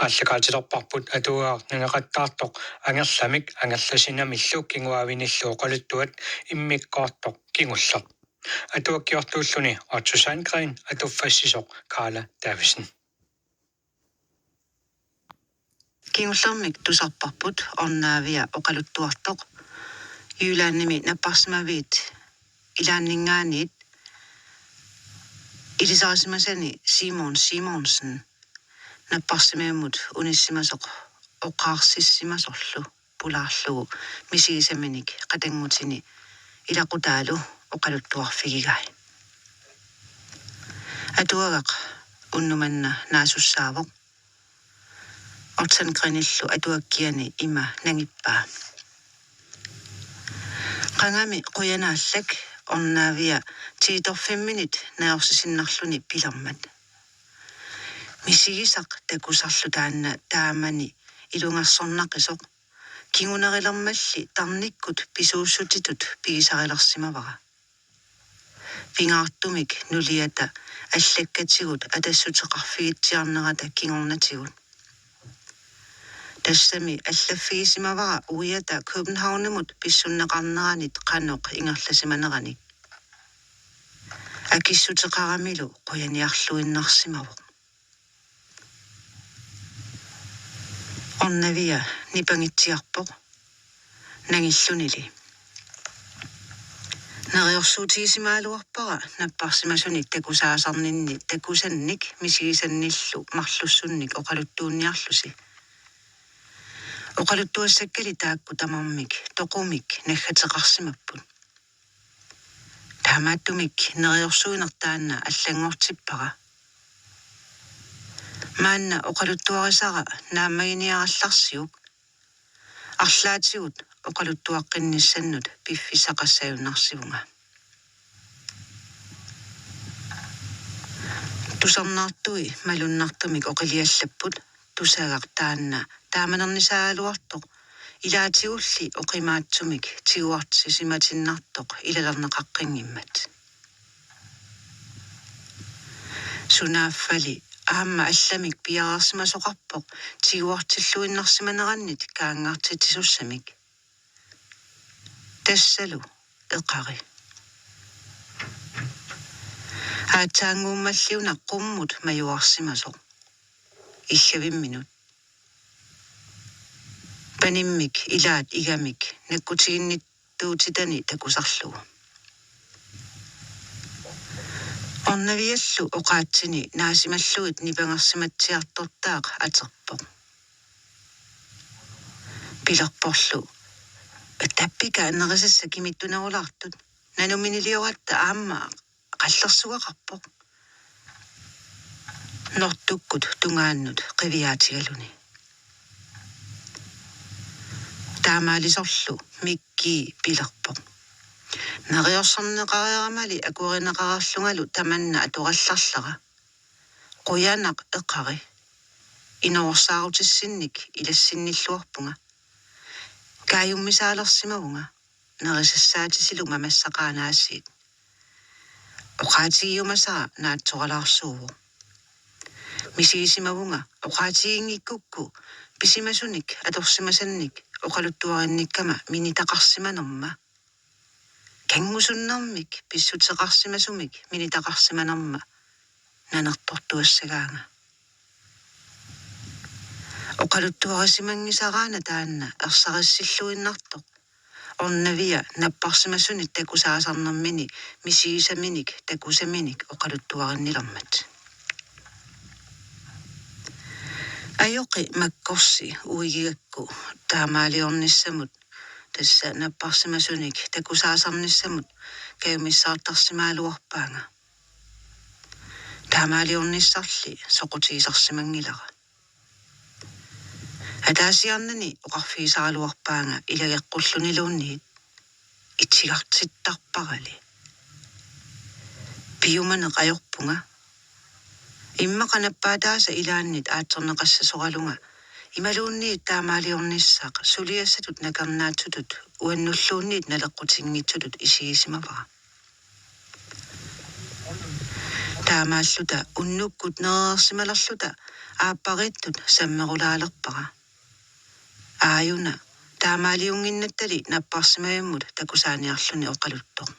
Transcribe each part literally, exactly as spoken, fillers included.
Aallakaatilerparput atuagaq nangeqattaartoq Angerlamik Angerlasinamillu kinguaavinillu oqaluttuat immikkoortoq kingulleq. Atuakkiortuulluni Otto Sandgreen, atuffassisoq Karla Davidsen. Kingullermik tusarparput Ornaavia oqaluttuartoq. Jyllandimi napparsimaviit ilaanninngaanniit ilisarisimasani Simon Simonsen napparsimavimut unissimasoq oqaarsissimasorlu pulaarlugu misigisaminik qatanngutini ilaqutaalu oqaluttuarfigigai. Atuagaq unnuk manna naasussaavoq. Otto Sandgreenillu atuakkiani ima nangippaa: Qangami qujanaallak Ornaavia tiitorfimminit najorsisinnarluni pilermat. Misigisaq takusarlu taanna taamani ilungersornaqisoq, kingunerilermalli tarnikkut pisuussutitut pigisarilersimavara. Pingaartumik nuliata allakkatigut atassuteqarfigitsiarnerata kingornatigut. Tassami allaffigisimavara uiata Københavnimut pissunneqarneranit qanoq ingerlasimaneranik. Akissuteqaramilu qujaniarluinnarsimavoq. Ornaavia nipangitsiarpoq nangillunili. Neriorsuutigisimagaluarpara napparsimasunik takusaasarninni takusannik misigisannillu marlussunnik oqaluttuunniarlusi. Oqaluttuassakkali taakku tamarmik toqumik naggateqarsimapput. Taamaattumik neriorsuineq taanna allanngortippara. Maanna oqaluttuarisara naammaginiarallarsiuk. Arlaatigut oqaluttuaqqinnissannut piffissaqassagunnarsivunga. Tusarnaartui malunnartumik oqiliallapput, tusagaq taanna taamanernisaagaluartoq ilaatigulli oqimaatsumik tiguartisimatinnartoq ilalerneqaqqinngimmat. Sunaaffali aamma allamik piareersimasoqarpoq tiguartilluinnarsimanerannit kaanngartitsisussamik. Tassalu eqari. Aatsaannguummalliuna qummut majuarsimasoq. Iggavimminut. Panimmik ilaat igamik nakkutiginnittuutitani takusarlugu. Ornaaviallu oqaatsini naasimallugit nipangersimatsiartortaaq aterpoq. Pilerporlu: Tappika nerisassa kimittunerulaartut, nanuminilioratta aamma qallersugaqarpoq. Nortukkut tungaannut qiviaatigaluni. Taamaalisorlu Mikki pilerpoq: Neriorsorneqareeramali akuerineqareerlungalu tamanna atorallarlara. Qujanaq eqari. Inoorsaarutissinnit ilassinnilluarpunga. Kaajummisaalersimavunga, nerisassaatisilu mamassaqaanaasiit. Oqaatigiumasara naatsoralaarsuuvoq. Misigisimavunga oqaatiginngikkukku pisimasunik atorsimasannik oqaluttuarinnikkama minitaqarsimanerma. Kanngusunnermik pissuteqarsimasumik minitaqarsimanerma nanertortuassagaanga. Oqaluttuarisimanngisaraana taanna ersarissilluinnartoq Ornaavia napparsimasunik takusaasarnermini misigisaminik takusaminik oqaluttuarinnilermat. Ajoqi makkorsi uigigakku taamaaliornissamut, tassa napparsimasunik takusaasarnissamut kajumissaartarsimagaluarpaanga. Taamaaliornissarli soqutigisarsimanngilara. Ataasiarnani oqarfigisaraluarpaanga ilageqqulluniluunniit: Itigartittarparali. Piumaneq ajorpunga. Immaqa nappaataasa ilaannit aatsorneqassasoralunga imaluunniit taamaaliornissaq suliassatut nakernaatsutut uannulluunniit naleqqutinngitsutut isigisimavara. Taamaalluta unnukkut nereersimalerluta aappariittut sammerulaalerpara. Aajuna taamaaliunnginnattali napparsimavimmut takusaaniarluni oqaluttoq.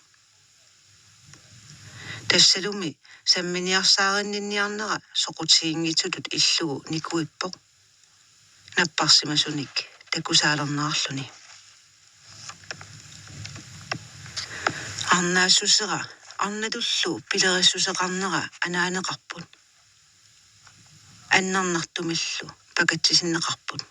Tassalumi samminiarsaarinninniarnera soqutiginngitsutut illugu nikuippoq, napparsimasunik takusaalernerarluni. Arnaassusera arnatullu pilerissuseqarnera anaaneqarput. Annernartumillu pakatsisinneqarput.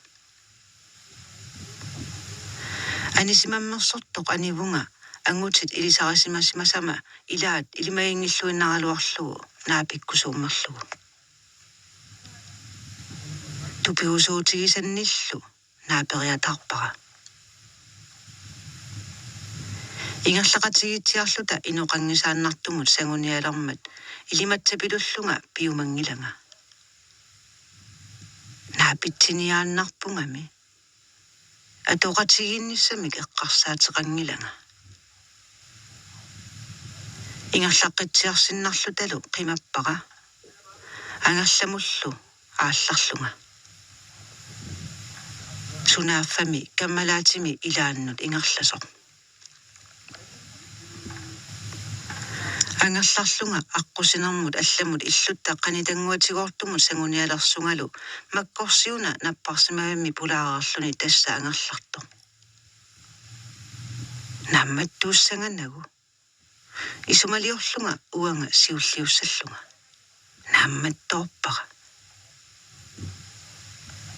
Anisimammersortoq anivunga angutit ilisarisimasimasama ilaat ilimaginngilluinnaraluarlugu naapikkusuummerlugu. Tupigusuutigisannillu naaperiataarpara. Ingerlaqatigiitsiarluta inoqanngisaannartumut sangunialermat ilimatsapilullunga piumanngilanga. Naapitsiniaannarpungami. Atoqatigiinnissamik eqqarsaateqanngilanga. Ingerlaqqitsiarsinnarlutalu qimappara. Angerlamullu aallarlunga. Sunaaffami kammalaatimi ilaannut ingerlasoq. Angerlarlunga aqqusinermut allamut illutta qanitannguatigoortumut sangunialersungalu makkorsiuna napparsimavimmi pulaareerluni tassa angerlartoq. Naammattuussanganagu. Isumaliorlunga uanga siulliussallunga. Naammattoorpara.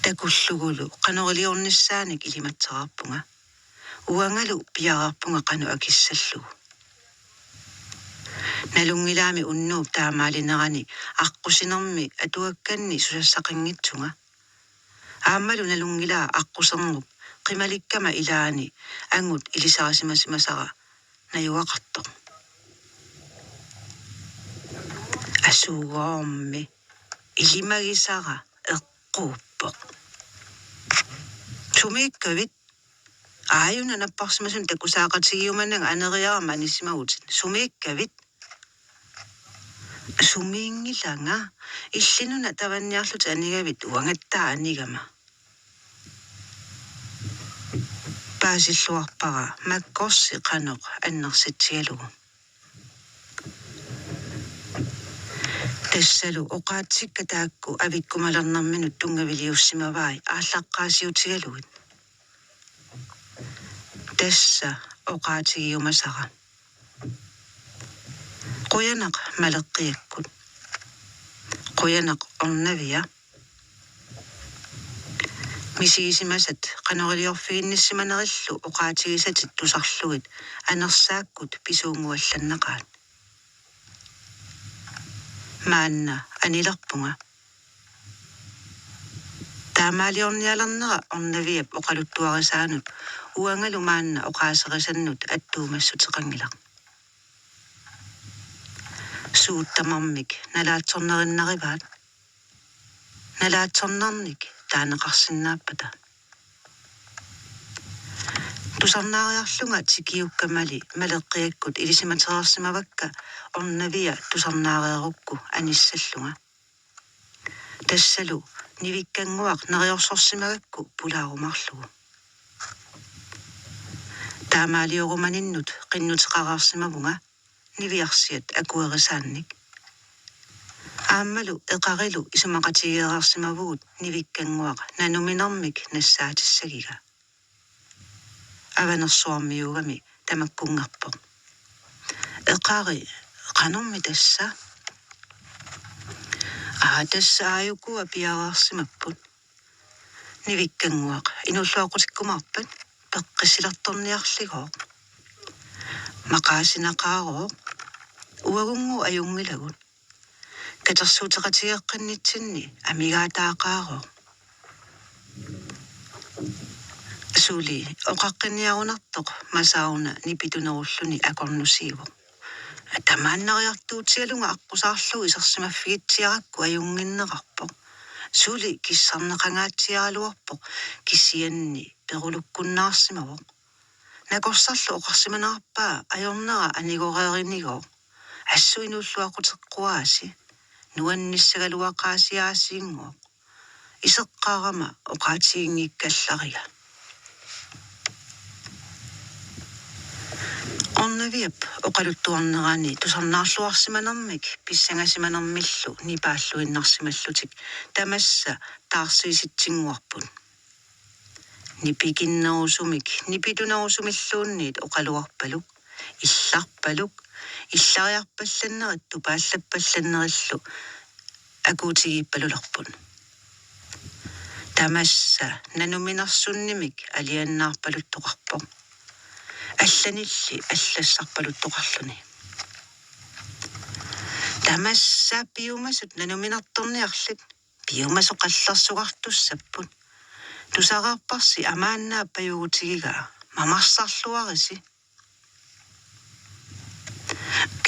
Takullugulu qanoriliornissaanik ilimatsareerpunga. Uangalu piareerpunga qanoq akissallugu. Nalunngilaami unnuup taamaalinerani aqqusinermi atuakkanni susassaqanngitsunga. Aammalu nalunngilaa aqqusernup qimalikkama ilaani angut ilisarisimasimasara najugaqartoq. Asugoormi ilimagisara eqquuppoq. Sumiikkavit? Aajuna napparsimasunut takusaaqatigiumannanga aneriarama anisimavutit. Sumiikkavit? Sumiinngilanga, illinuna tavanniarlutit anigavit uangattaaq anigama. Paasilluarpara makkorsi qanoq annersitsigalugu. Tassalu oqaatsikka taakku avikkumalernerminut tunngaviliussimavai aallaqqaasiutigalugit. Tassa oqaatigiumasara. Qujanaq Maleqqiakkut. Qujanaq Ornavia. Misigisimasat qanoriliorfiginnissimanerillu oqaatigisatit tusarlugit anersaakkut pisuunnguallannaqaat. Maanna anilerpunga. Taamaaliornialernera Ornaviap oqaluttuarisaanut uangalu maanna oqaaserisannut attuumassuteqanngilaq. Suut tamarmik nalaatsornerinnarivaat. Nalaatsornernik taaneqarsinnaappata. Tusarnaariarlunga tikiukkamali Maleqqiakkut ilisimatereersimavakka Ornavia tusarnaareerukku anissallunga. Tassalu Nivikkannguaq neriorsorsimagakku pulaarumaarlugu. Taamaaliorumanninnut qinnuteqareersimavunga niviarsiat akuerisaannik. Aammalu Eqarilu isumaqatigeereersimavugut Nivikkannguaq nanuminermik nassaatissagiga. Avanersuarmiuugami tamakkunngarpoq. Eqari, qanormi tassa? Aa, tassa aajukua piareersimapput. Nivikkannguaq, inuulluaqqutikkumaarpat, peqqissilertorniarligooq. Maqaasinaqaarooq. Uagunngooq ajunngilagut. Katersuuteqatigeqqinnitsinni amigaataaqaarooq. Suli oqaqqinniarunartoq Masauna nipitunerulluni akornusiivoq. Tamaannariartuutigalunga aqqusaarlugu isersimaffigitsiarakku ajunnginnerarpoq. Suli kissarneqangaatsiaraluarpoq kisianni perulukkunnaarsimavoq. Nakorsarlu oqarsimanerarpaa ajornera anigoreerinigooq. Assut inuulluaqquteqquaasi, nuannissagaluaqaasi aasiinngooq. Iseqqaarama oqaatiginngikkallariga. Ornaviap oqaluttuarnerani tusarnaarluarsimanermik pissangasimanermillu nipaalluinnarsimallutik tamassa taarsiisitsinnguarput. Nipikinnerusumik nipitunerusumilluunniit oqaluarpaluk, illarpaluk, illariarpallannerit tupaallappallannerillu akuutigiippalulerput. Tamassa nanuminersunnimik alianaarpaluttoqarpoq. Allanilli allassarpaluttoqarluni. Tamassa piumasut nanuminertorniarlit, piumasoqallersugartussapput. Tusareerparsi Amaannaap pajugutigigaa, mamarsarluarisi.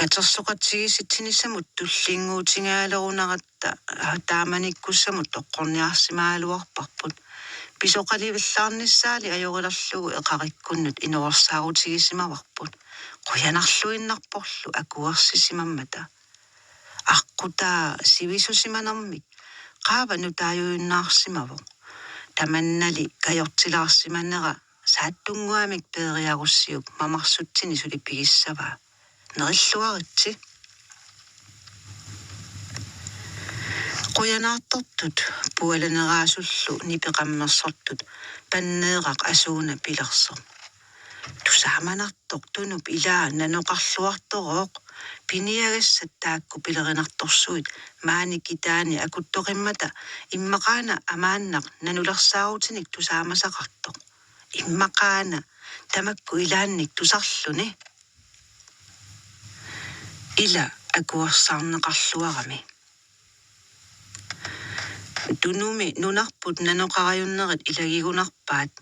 Katersoqatigiissitsinissamut tullinnguutigaalerunaratta taamanikkussamut toqqorniarsimagaluarparput. Pisoqalivillaarnissaali ajorilerlugu eqarikkunnut inuersaarutigisimavaat. Qujanarluinnarporlu akuersisimammata. Aqqutaa sivisusimanermik qaava nutaajujunnaarsimavoq. Tamannali kajortilaarsimanera saattunnguamik peeriarussiuk mamarsutsini suli pigissavaa. Nerilluaritsi. Qujanaartortut pualaneraasullu nipeqammersortut Panneeraq asuuna pilersoq. Tusaamanar- -toq Tunup ilaa nanoqarluartorooq, piniagassat taakku pilerinartorsuit maani kitaani akuttoqimmata immaqaana Amaannaq nanulersaarutinik tusaamasaqartoq. Immaqaana tamakku ilaannik tusarluni. Ila akuersaarneqarluarami. Tunumi nunarput nanoqarajunnerit ilagigunarpaat.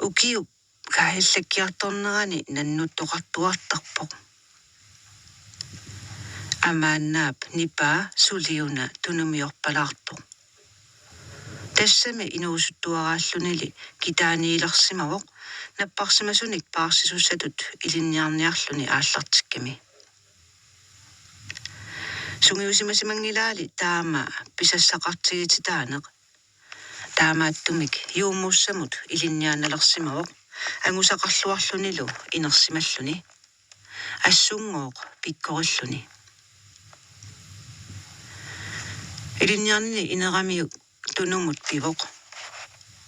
Ukiup kaajallakkiartornerani nannuttoqartuartarpoq. Amaannaap nipaa suliuna tunumiorpalaartoq. Tassami inuusuttuaraallunili kitaaniilersimavoq napparsimasunik paarsisussatut ilinniarniarluni aallartikkami. Sungiusimasimanngilaali taama pisassaqartigititaaneq. Taamaattumik juummussamut ilinniaannalersimavoq angusaqarluarlunilu inersimalluni. Assunngooq pikkorilluni. Ilinniarnini ineramiuk Tunumut pivoq.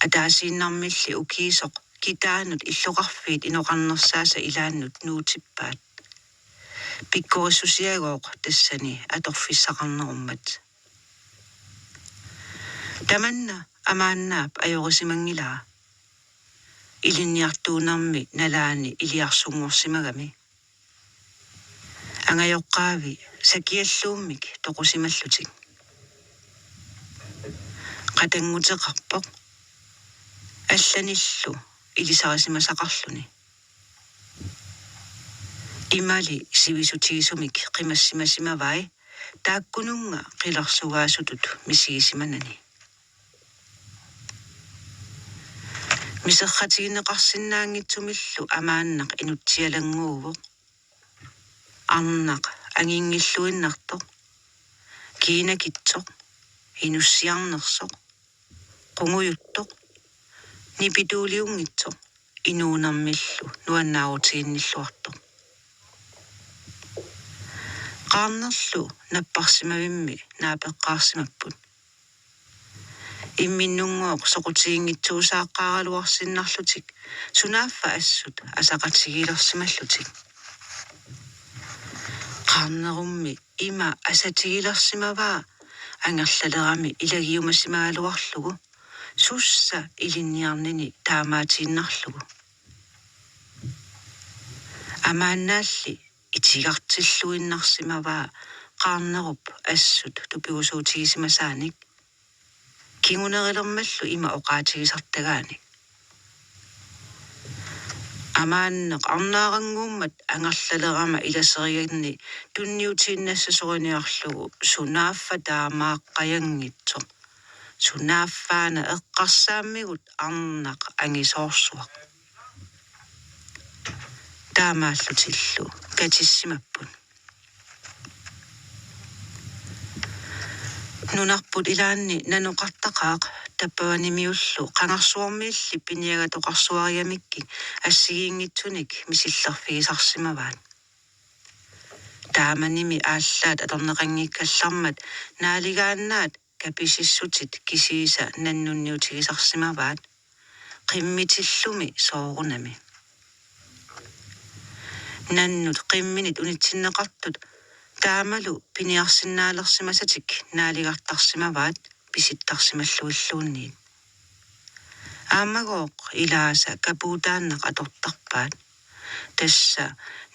Ataasiinnarmilli ukiisoq kitaanut illoqarfiit inoqarnersaasa ilaannut nuutippaat. Pikkorissusiagooq tassani atorfissaqarnerummat. Tamanna Amaannaap ajorisimanngilaa. Ilinniartuunermi nalaani iliarsunngorsimagami. Angajoqqaavi sakialluummik toqusimallutik. Qatannguteqarpoq. Allanillu ilisarisimasaqarluni. Imali sivisutigisumik qimassimasimavai taakkununnga qilersugaasutut misigisimanani. Miserratigineqarsinnaanngitsumillu Amaannaq inutsialannguuvoq. Arnaq anginngilluinnartoq. Kiinakitsoq. Inussiarnersoq. Qungujuttoq. Nipituuliunngitsoq. Inuunermillu nuannaarutiginnilluartoq. Qaarnerlu napparsimavimmi naapeqqaarsimapput. Imminnunngooq soqutiginngitsuusaaqqaaraluarsinnarlutik sunaaffa assut asaqatigiilersimallutik. Qaarnerummi ima asatigilersimavaa angerlalerami ilagiumasimagaluarlugu sussa ilinniarnini taamaatiinnarlugu. Amaannaalli itigartilluinnarsimavaa qaarnerup assut tupigusuutigisimasaanik. Kingunerilermallu ima oqaatigisartagaanik. Amaanneq arnaarannguummat angerlalerama ilaserianni tunniutiinnassasoriniarlugu sunaaffa taamaaqqajanngitsoq. Sunaaffaana eqqarsaammigut arnaq angisoorsuaq. Taamaallutillu katissimapput. Nunarput ilaanni nanoqartaqaaq tappavanimiullu qangarsuarmiilli piniagatoqarsuarigamikkik assigiinngitsunik misillerfigisarsimavaat. Taamanimi aallaat atorneqanngikkallarmat naaligaannaat kapisissutit kisiisa nannunniutigisarsimavaat, qimmitillumi soorunami. Nannut qimminit unitsinneqartut taamalu piniarsinnaalersimasatik naaligartarsimavaat pisittarsimallugilluunniit. Aammagooq ilaasa kapuutaannaq atortarpaat. Tassa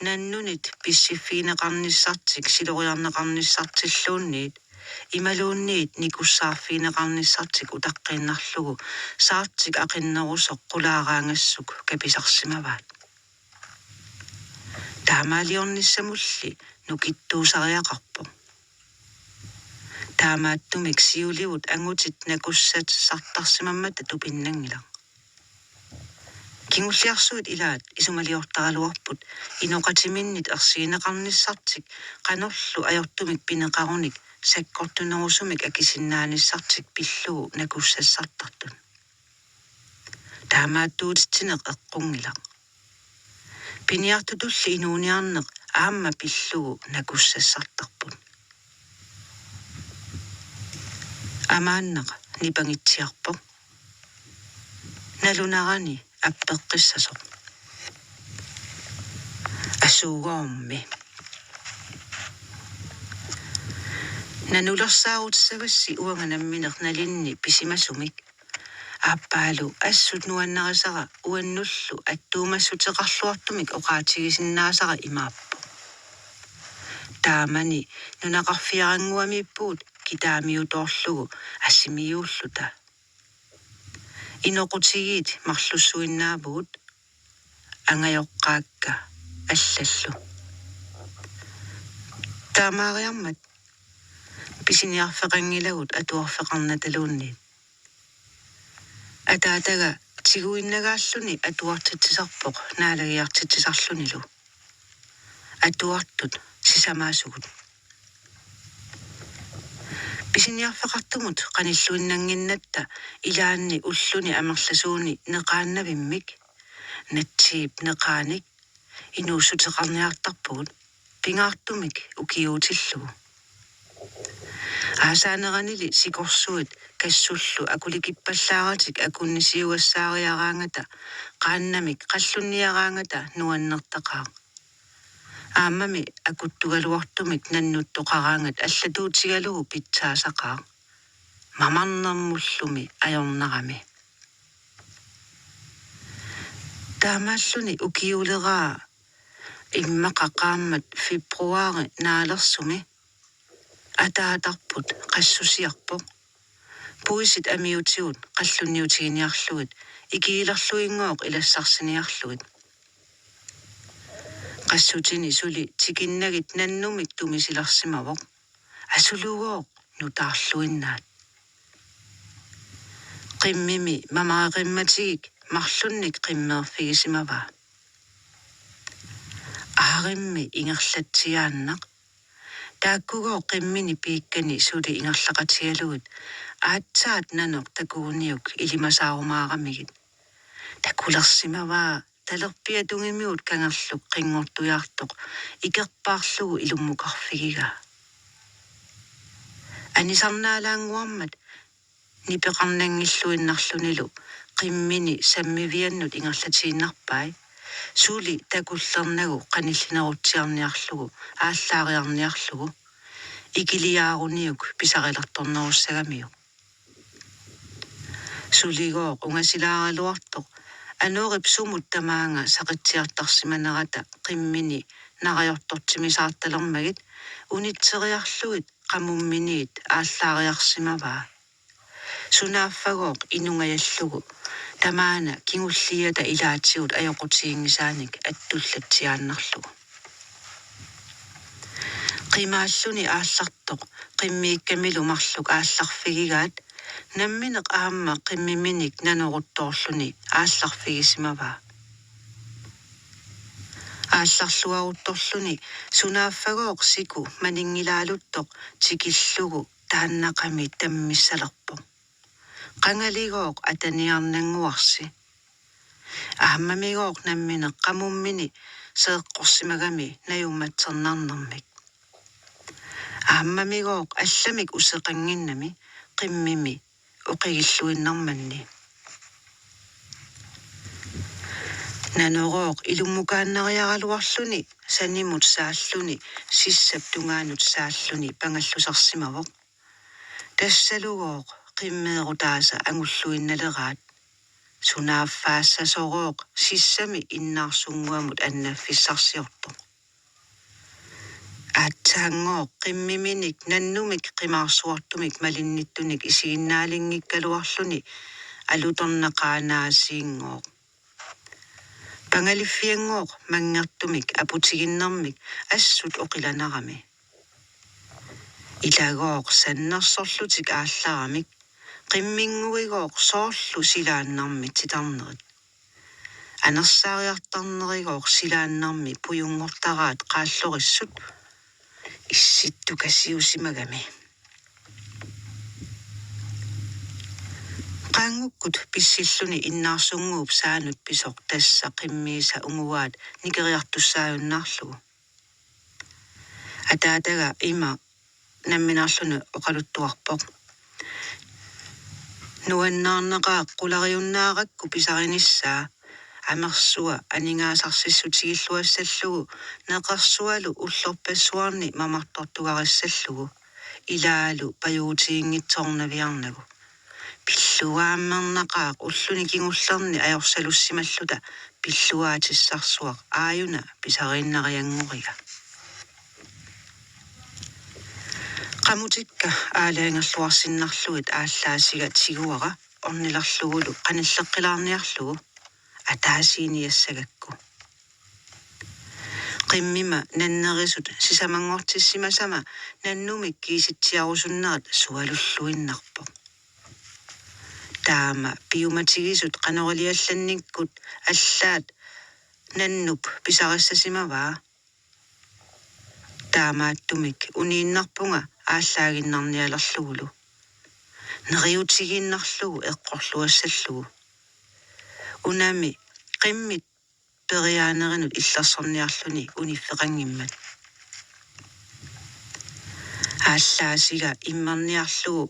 nannunit pissiffigineqarnissartik siloriarneqarnissartilluunniit imaluunniit nikussaarfigineqarnissartik utaqqiinnarlugu saartik aqinnerusoq qulaaraangassuk kapisarsimavaat. Taamaaliornissamulli nukittuusariaqarpoq. Taamaattumik siulivut angutit nakussassartarsimammata tupinnanngilaq. Kingulliarsuit ilaat isumaliortaraluarput inoqatiminnit ersigineqarnissartik qanorlu ajortumik pineqarunik sakkortunerusumik akisinnaanissartik pillugu nakussassartartut. Taamaattuutitsineq eqqunngilaq. Piniartutulli inuuniarneq aamma pillugu nakussassartarput. Amaannaq nipangitsiarpoq. Nalunarani appeqqissasoq. Asuugoormi. Nanulersaarutissavassi uanga nammineq nalinni pisimasumik. Aappaalu assut nuannarisara uannullu attuumassuteqarluartumik oqaatigisinnaasara imaappoq. Taamani nunaqarfiarannguamiippugut kitaamiutoorlugu assimiuulluta. Inoqutigiit marlussuinnaavugut angajoqqaakka allallu. Taamaariarmat pisiniarfeqanngilagut atuarfeqarnataluunniit. Ataataga tiguinnagaalluni atuartitsisarpoq naalagiartitsisarlunilu. Atuartut sisamaasugut. Pisiniarfeqartumut qanilluinnannginnatta ilaanni ulluni amerlasuuni neqaannavimmik, natsiip neqaanik, inuussuteqarniartarpugut pingaartumik ukiuutillugu. Aasaaneranili sikorsuit kassullu akulikippallaaratik akunnisiugassaariaraangata qaannamik qallunniaraangata nuannertaqaaq. Aammami akuttugaluartumik nannuttoqaraangat allatuutigalugu pitsaasaqaaq. Mamarnermullumi ajornarami. Taamaalluni ukiuleraa immaqa qaammat februaari naalersumi ataatarput qassusiarpoq. Puisit amiutigut qallunniutiginiarlugit ikiilerluinngooq ilassarsiniarlugit. Qassutini suli tikinnagit nannumik tumisilersimavoq. Asulugooq nutaarluinnaat. Qimmimi mamareqimmatigik marlunnik qimmeerfigisimavaa. Aarimmi ingerlatsiaannaq. Taakkugooq qimmini piikkani suli ingerlaqatigalugit aatsaat nanoq takuguniuk ilimasaarumaaramigit. Takulersimavaa talerpiatungimiut kangerluk qinngortujaartoq ikerpaarlugu ilummukarfigigaa. Anisarnaalaannguarmat nipeqarnanngilluinnarlunilu qimmini sammiviannut ingerlatiinnarpai, suli takullernagu qanillinerutsiarniarlugu aallaariarniarlugu ikiliaaruniuk pisarilertornerussagamiuk. Suligooq ungasilaaraluartoq anorip sumut tamaanga saqitsiartarsimanerata qimmini narajortortimisaartalermagit unitseriarlugit qamumminiit aallaariarsimavaa. Sunaaffagooq inungajallugu tamaana kingulliata ilaatigut ajoqutiginngisaanik attullatsiaannarlugu. Qimaalluni aallartoq qimmiikkamilu marluk aallarfigigaat nammineq aamma qimmiminik nanoruttoorluni aallarfigisimavaa. Aallarluaruttorluni sunaaffagooq siku maninngilaaluttoq tikillugu Taannaqami tammissalerpoq. Qangaligooq ataniarnannguarsi. Aammamigooq nammineq qamummini seeqqorsimagami najummatsernarnermik. Aammamigooq allamik useqannginnami qimmimi oqigilluinnarmanni. Nanorooq ilummukaannariaraluarluni sanimut saalluni sissap tungaanut saalluni pangallusarsimavoq. Tassalugooq qimmeerutaasa angulluinnaleraat. Sunaaffaassasorooq sissami innaarsunnguamut annaffissarsiortoq. Aatsaanngooq qimmiminik nannumik qimaarsuartumik malinnittunik isiginnaalinngikkaluarluni alutornaqaanaasiinngooq. Pangaliffianngooq manngertumik aputiginnermik assut oqilanarami. Ilagooq sannersorlutik aallaramik, qimminnguigooq soorlu silaannarmi titarnerit. Anersaariartarnerigooq silaannarmi pujunngortaraat qaallorissut issittukasiusimagami. Qaanngukkut pissilluni innaarsunnguup saanut pisoq tassa qimmiisa unguaat nikeriartussaajunnaarlugu. Ataataga ima nammineerluni oqaluttuarpoq: Nuannaarnaqaaq qulariunnaarakku pisarinissaa, amersua aningaasarsissutigilluassallugu neqersualu ullorpassuarni mamartortugarissallugu ilaalu pajuutiginngitsoornaviarnagu. Pilluaammernaqaaq ulluni kingullerni ajorsalussimalluta pilluaatissarsuaq aajuna pisariinnarianngoriga. Qamutikka aalajangerluarsinnarlugit aallaasiga tiguara ornilerlugulu qanilleqqilaarniarlugu ataasiiniassagakku. Qimmima nannerisut sisamanngortissimasama nannumik kiisitsiarusunnerat sualulluinnarpoq. Taama piumatigisut qanoriliallannikkut allaat nannup pisarissasimavaa. Taamaattumik uniinnarpunga aallaaginnarnialerlugulu. Neriutigiinnarlugu eqqorluassallugu. Unami qimmit periaanerinut illersorniarluni uniffeqanngimmat. Aallaasiga immerniarlugu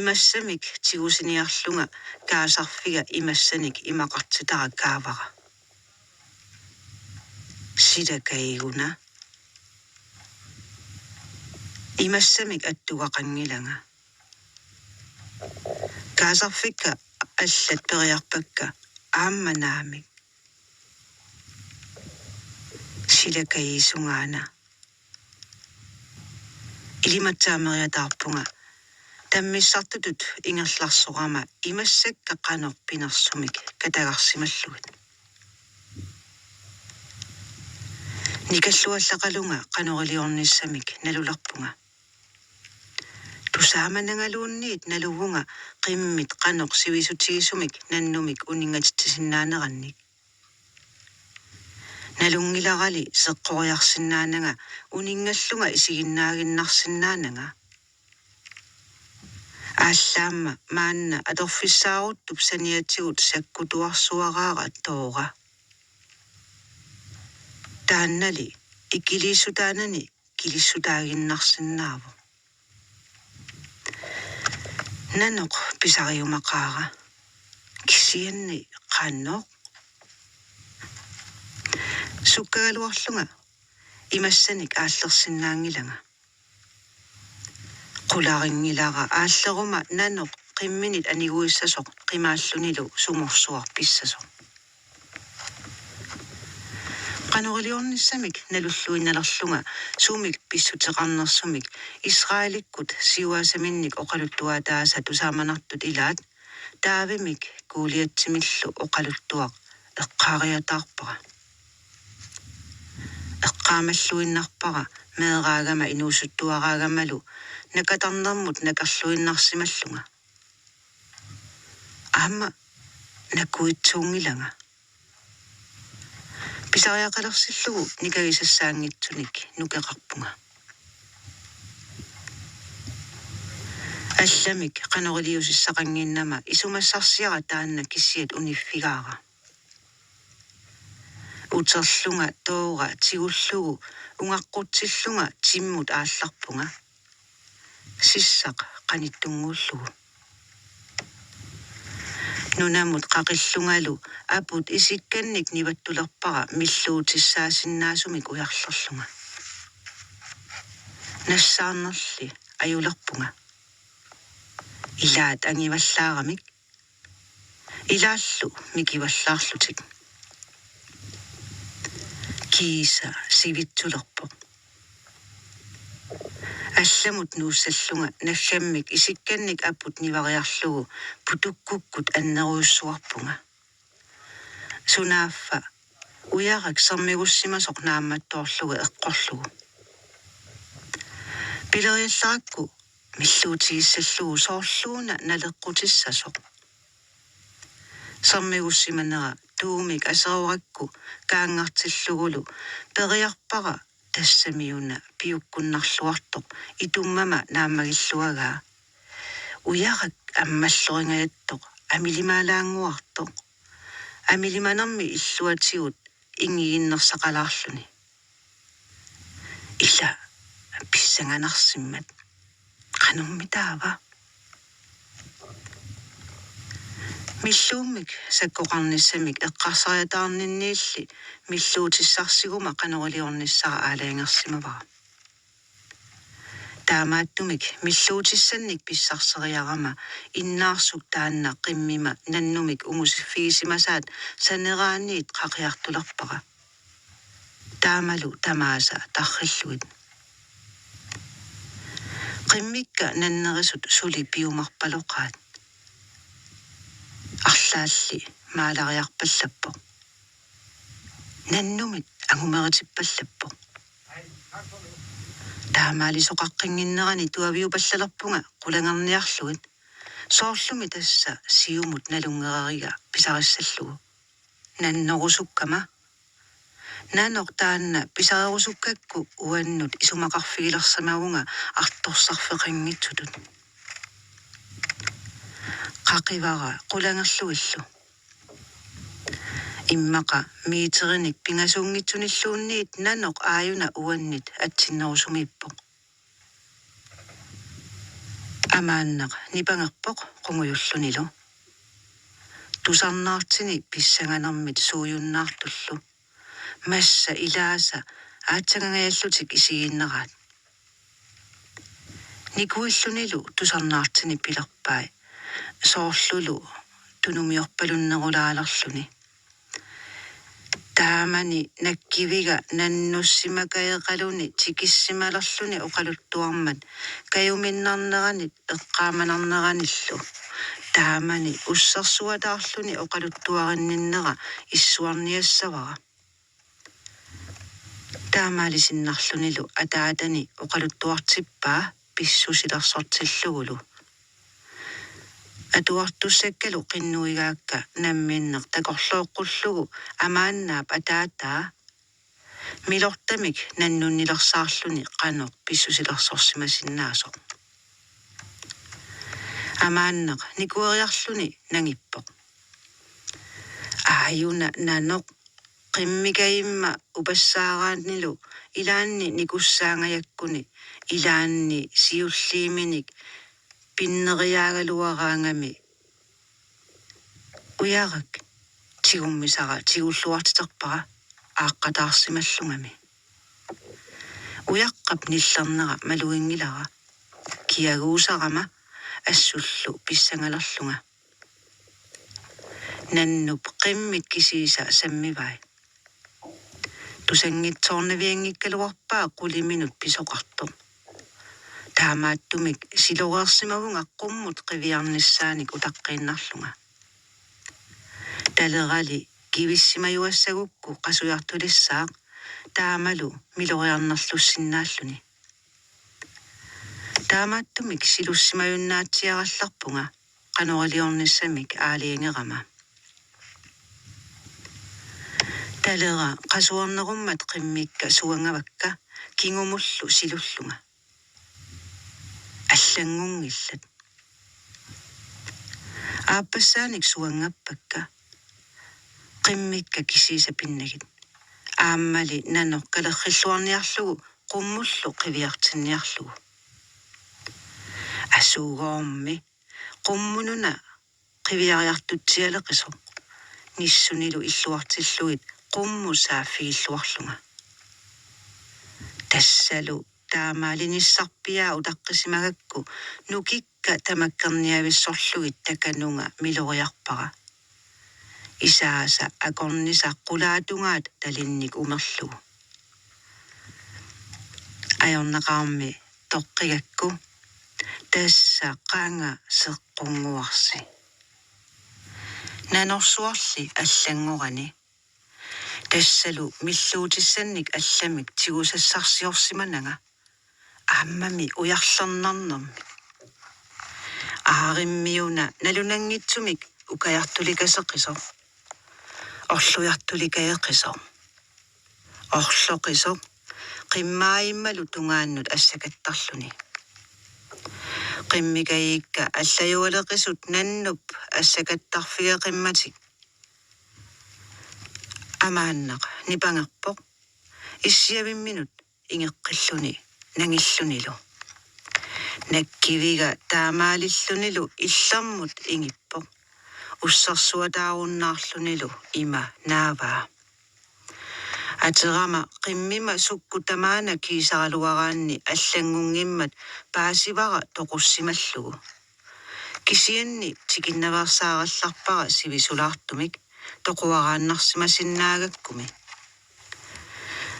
imassamik tigusiniarlunga kaasarfiga imassanik imaqartitara kaavara: Silakaiguna. Imassamik attugaqanngilanga. Kaasarfikka allat periarpakka aamma naamik. Silakaisungaana. Ilimatsaameriataarpunga tammissartutut ingerlarsorama imassakka qanoq pinersumik katagarsimallugit. Nikalluallaqalunga qanoriliornissamik nalulerpunga. Tusaamanangaluunniit naluvunga qimmit qanoq sivisutigisumik nannumik uninngatitsisinnaaneranik. Nalunngilarali seqqoriarsinnaananga uninngallunga isiginnaaginnarsinnaananga. Aallaamma maanna atorfissaaruttup saniatigut sakkutuarsuaraara toora. Taannali ikiliissutaanani kilissutaaginnarsinnaavoq. Nanoq pisariumaqaara. Kisianni qanoq? Sukkagaluarlunga imassanik aallersinnaanngilanga. Qularinngilara aalleruma nanoq qimminit aniguissasoq qimaallunilu sumorsuaq pissasoq. Qanoriliornissamik nalulluinnalerlunga sumik pissuteqarnersumik Israelikkut siuaasaminnik oqaluttuaataasa tusaamanartut ilaat Davidimik Goliatimillu oqaluttuaq eqqaariataarpara. Eqqaamalluinnarpara meeraagama inuusuttuaraagamalu nakatarnermut nakerluinnarsimallunga. Aamma nakuitsuunngilanga. Pisariaqalersillugu nikagisassaanngitsunik nukeqarpunga. Allamik qanoriliussissaqannginnama isumassarsiara taanna kissiat uniffigaara. Uterlunga toora tigullugu ungaqqutillunga timmut aallarpunga. Sissaq qanittunnguullugu. Nunamut qaqillungalu aput isikkannik nivattulerpara milluutissaasinnaasumik ujarlerlunga. Nassaarnerli ajulerpunga. Ilaat angivallaaramik. Ilaallu mikivallaarlutik. Kiisa sivitsulerpoq. Allamut nuussallunga naggammik isikkannik aput nivariarlugu putukkukkut annerujussuarpunga. Sunaaffa Ujarak sermigussimasoq naammattoorlugu eqqorlugu: Pileriallarakku milluutigissallugu soorluuna naleqqutissasoq. Sermigussimanera tuumik aserorakku kaanngartillugulu periarpara tassamiuna piukkunnarluartoq itummama naammagilluagaa. Ujarak ammalloringajattoq amilimaalaannguartoq. Amilimanermi illuatigut inngiginnersaqalaarluni. Ila pissanganarsimmat. Qanormi taava? Milluummik sakkoqarnissamik eqqarsariataarninniilli milluutissarsiguma qanoriliornissara aalajangersimavara. Taamaattumik milluutissannik pissarseriarama innaarsuk taanna qimmima nannumik ungusiffigisimasaat saneraaniit qaqiartulerpara. Taamalu tamaasa tarrillugit. Qimmikka nannerisut suli piumarpaloqaat. Arlaalli maalariarpallappoq. Nannumit angumeritippallappoq. Taamaalisoqaqqinnginnerani tuaviupallalerpunga qulangerniarlugit. Soorlumi tassa siumut nalunngereriga pisarissallugu. Nannorusukkama. Nanoq taanna pisarerusukkakku uannut isumaqarfigilersimavunga artorsarfeqanngitsutut. Qaqivara qulangerlugillu. Immaqa meterinik pingasuunngitsunilluunniit nanoq aajuna uannit atsinnerusumiippoq. Amaannaq nipangerpoq qungujullunilu. Tusarnaartini pissanganermit suujunnaartullu. Massa ilaasa aatsaanngajallutik isigiinneraat. Nikuillunilu tusarnaartini pilerpai soorlulu tunumiorpalunnerulaalerluni. Taamani nakkiviga nannussimakajeqaluni tikissimalerluni oqaluttuarmat kajuminnarneranit eqqaamanarneranillu. Taamani ussersuataarluni oqaluttuarinninnera issuarniassavara. Taamaalisinnarlunilu ataatani oqaluttuartippaa pissusilersortillugulu. Atuartussakkalu qinnuigaakka namminneq takorlooqqullugu Amaannaap ataataa milortamik nannunnilersaarluni qanoq pissusilersorsimasinnaasoq. Amaannaq nikueriarluni nangippoq: Aajuna nanoq qimmikajimma upassaaraannilu ilaanni nikussaangajakkuni ilaanni siulliiminik pinneriaagaluaraangami. Ujarak tigummisara tigulluartiterpara aaqqataarsimallungami. Ujaqqap nillernera maluginngilara kiaguusarama assullu pissangalerlunga. Nannup qimmit kisiisa sammivai. Tusanngitsoornavianngikkaluarpaa quliminut pisoqartoq. Taamaattumik siloreersimavunga qummut qiviarnissaanik utaqqiinnarlunga. Talerali kivissimajuassagukku qasujartulissaaq taamalu miloriarnerlussinnaalluni. Taamaattumik silussimajunnaatsiarallarpunga qanoriliornissamik aalajangerama. Talera qasuernerummat qimmikka suangavakka kingumullu silullunga. Allanngunngillat. Aappassaanik suanngappakka. Qimmikka kisiisa pinnagit. Aammali nanoq kalerrilluarniarlugu qummullu qiviartinniarlugu. Asuugoormi qummununa qiviariartutsialeqisoq, nissunilu illuartillugit qummut saaffigilluarlunga. Tassalu taamaalinissarpiaa utaqqisimagakku nukikka tamakkerniavissorlugit takanunga miloriarpara. Isaasa akornisaq qulaatungaat talinnik umerlugu. Ajornaqaarmi toqqigakku: Tassa qanga seqqunnguarsi. Nanorsuarli allanngorani. Tassalu milluutissannik allamik tigusassarsiorsimananga. Aammami ujarlernarnermik. Aarimmiuna nalunanngitsumik ukajartulikaseqisoq. Orlujartulikajeqisoq. Orloqisoq qimmaajimmalu tungaannut assakattarluni. Qimmikajiikka allajualeqisut nannup assakattarfigeqimmatik. Amaannaq nipangerpoq issiavimminut ingeqqilluni nangillunilu. Nakkiviga taamaalillunilu illermut ingippoq. Ussersuataarunnaarlunilu ima naavaa. Aterama qimmima sukkut tamaana kiisaraluaraanni allanngunngimmat paasivara toqussimallugu. Kisianni tikinnaveersaarallarpara sivisulaartumik toquaraannarsimasinnaagakkumi.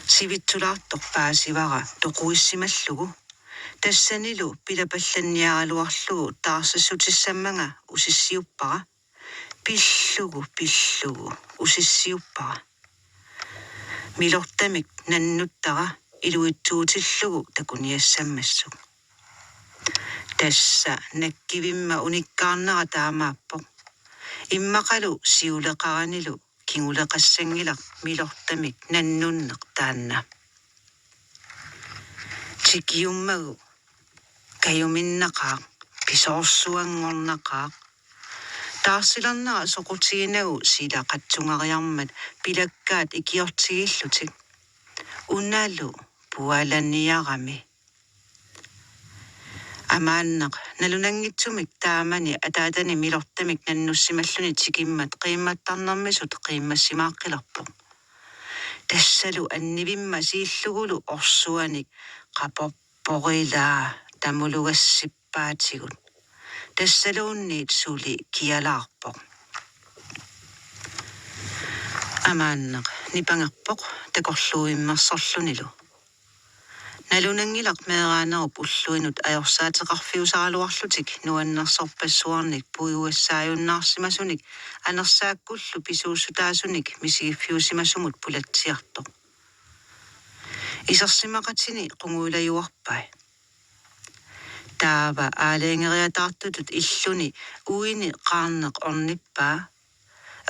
Sivitsulaartoq paasivara toquissimallugu. Tassanilu pilapallanniaraluarlugu taarsissutissammanga usissiuppara. Pillugu, pillugu, usissiuppara. Milortamik nannuttara iluitsuutillugu takuniassammassuk. Tassa nakkivimma unikkaarnera taamaappoq. Immaqalu siuleqaranilu kinguleqassanngilaq milortamik nannunneq taanna. Tikiummagu kajuminnaqaaq, pisoorsuanngornaqaaq. Taarsilernera soqutiginagu silaqatsungariarmat pilakkaat ikiortigiillutik. Unalu pualaniarami. Amaannaq nalunanngitsumik taamani ataatani milortamik nannussimalluni tikimmat qiimmattarnermisut qiimmassimaaqqillerpoq. Tassalu annivimma siillugulu orsuanik qaporporilaa tamulugassippaatigut. Tassaluunniit suli kialaarpoq. Amaannaq nipangerpoq takorluuimmersorlunilu. Nalunanngilaq meeraanerup ulluinut ajorsaateqarfiusaraluarlutik nuannersorpassuarnik puigugassaajunnaarsimasunik anersaakkullu pisuussutaasunik misigiffiusimasumut pulatsiartoq. Isersimaqatini qungujulajuarpai. Taava aalajangeeriataartutut illuni uini qaarneq ornippaa.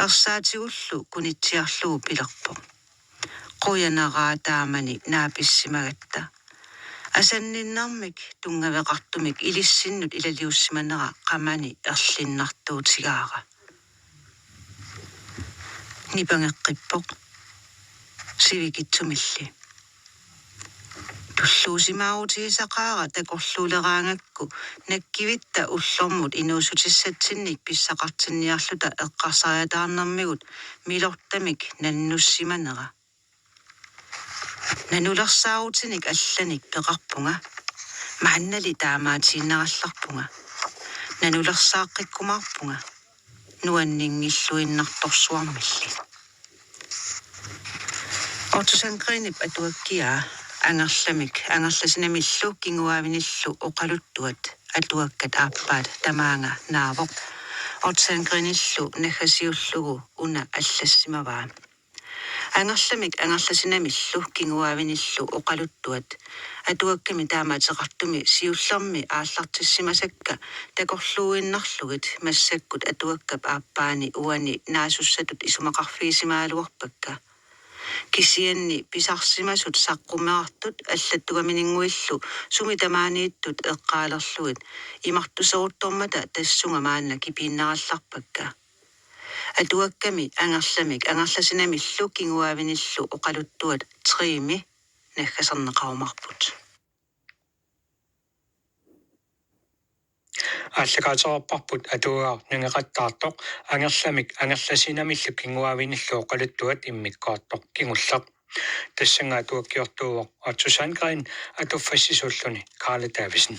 Ersaatigullu kunitsiarlugu pilerpoq: Qujanaraa taamani naapissimagatta. Asanninnermik tunngaveqartumik ilissinnut ilaliussimanera qamani erlinnartuutigaara. Nipangeqqippoq sivikitsumilli. Tulluusimaarutigisaqaara takorluuleraangakku nakkivitta ullormut inuussutissatsinnik pissaqartinniarluta eqqarsariataarnermigut milortamik nannussimanera. Nanulersaarutinik allanik peqarpunga. Maannali taamaatiinnarallarpunga. Nanulersaaqqikkumaarpunga. Nuanninngilluinnartorsuarmilli. Otto Sandgreenip atuakkiaa Angerlamik Angerlasinamillu kinguaavinillu oqaluttuat atuakkat aappaat tamaanga naavoq. Otto Sandgreenillu naggasiullugu una allassimavaa. Angerlamik Angerlasinamillu kinguaavinillu oqaluttuat atuakkami taamaateqartumi siullermi aallartissimasakka takorluuinnarlugit massakkut atuakkap aappaani uani naasussatut isumaqarfigisimagaluarpakka. Kisianni pisarsimasut saqqummerartut allattugamininnguillu sumi tamaaniittut eqqaalerlugit imartuseruttormata tassunga maanna kipiinnarallarpakka. Atuakkami Angerlamik Angerlasinamillu kinguaavinillu oqaluttuat Trimi naggaserneqarumaarput. Aallakaatereerparput atuagaq nangeqattaartoq Angerlamik Angerlasinamillu kinguaavinillu oqaluttuat immikkoortoq kingulleq. Tassannga atuakkiortuuvoq Otto Sandgreen, atuffassisuulluni Karla Davidsen.